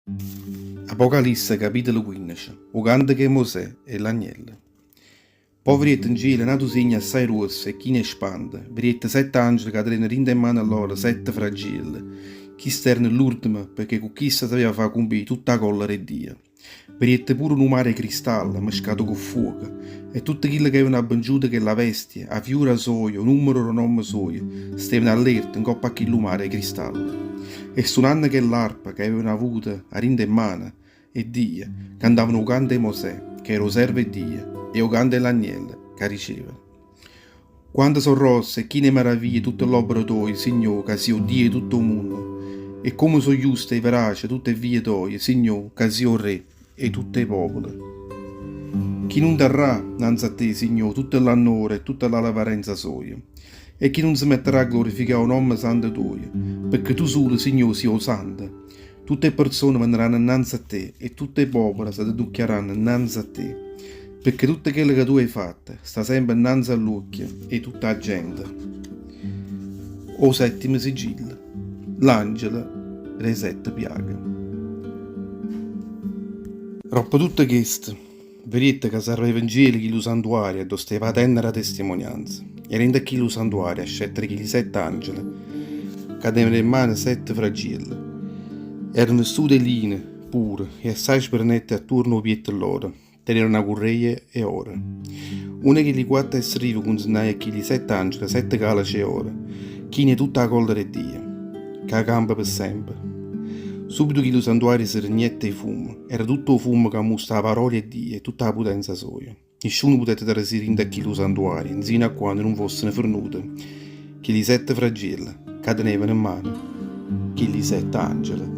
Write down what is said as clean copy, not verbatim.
Apocalisse capitolo 15 'O canteco 'e Mosè e ll'agnello. Po' veriette 'ncielo n'atu segno assaje gruosso e chino 'e spanto, veriette sette angele ca tenevano dint' 'e mmane lloro sette fragielle. Chiste erano ll'urdeme, pecché cu chiste s'aveva fa cumpì tutta 'a collera 'e Dio. Veriette pure nu mare 'e cristallo, mmescato cu ffuoco, e tutte chille ca avevano abbenciuto chella vestia, 'a fiura soja, 'o nummero d' 'o nomme sujo, stevano allerta 'ncopp' a chillu mare 'e cristallo. E sunanno chell'arpa ca avevano avuto 'a dint' 'e mmane 'e Dio, cantavano 'o canto 'e Mosè, ca era 'o servo 'e Dio, e 'o canto 'e ll'agnello, ca diceva, Quanto so' grosse e chine 'e meraviglie tutte ll'opere toje, Signò, ca si' 'o Dio 'e tutto 'o munno! E comme so' juste e verace tutte 'e vvie toje, Signò, ca si' 'o Re 'e tutt' 'e popole! Chi nun darrà 'nnanze a te, Signò, tutte l'annore e tutta la reverenza soja? E chi nun se metterà a glorificà 'o nomme santo tuojo? Pecché tu sulo, Signò, si' 'o Santo! Tutte 'e perzone venarranno 'nnanze a te e tutte 'e popole s'addenucchiaranno 'nnanze a te, pecché tutto chello ca tu hê fatto sta sempe 'nnanze a ll'uocchie 'e tutta 'a gente. O settimo sigillo. L'angelo d' 'e sette piaghe. Doppo tutto chesto, veriette ca s'arapeva 'ncielo chillu santuario addò steva 'a tenna d' 'a testimonianza, e dint' a chillu santuario ascettero chilli sette angele ca tenevano 'e mmane sette fragielle. Erano vestute 'e lino puro e assaje sbrennette attuorno 'o pietto lloro, tenevano na curreia 'e oro. Uno 'e chilli quatto essere vive cunzennaje a chilli sette angele sette calice 'e oro, chine 'e tutta 'a collera 'e Dio, ca campa pe sempe. Subito chillu santuario se regnette 'e fummo, era tutto 'o fummo ca ammustava 'a grolia 'e Dio e tutta 'a putenza soja. Nisciuno putette trasì dint' a chillu santuario nzino a quanno nun fossero fernute chilli sette fragielle ca tenevano 'mmano chilli sette angele.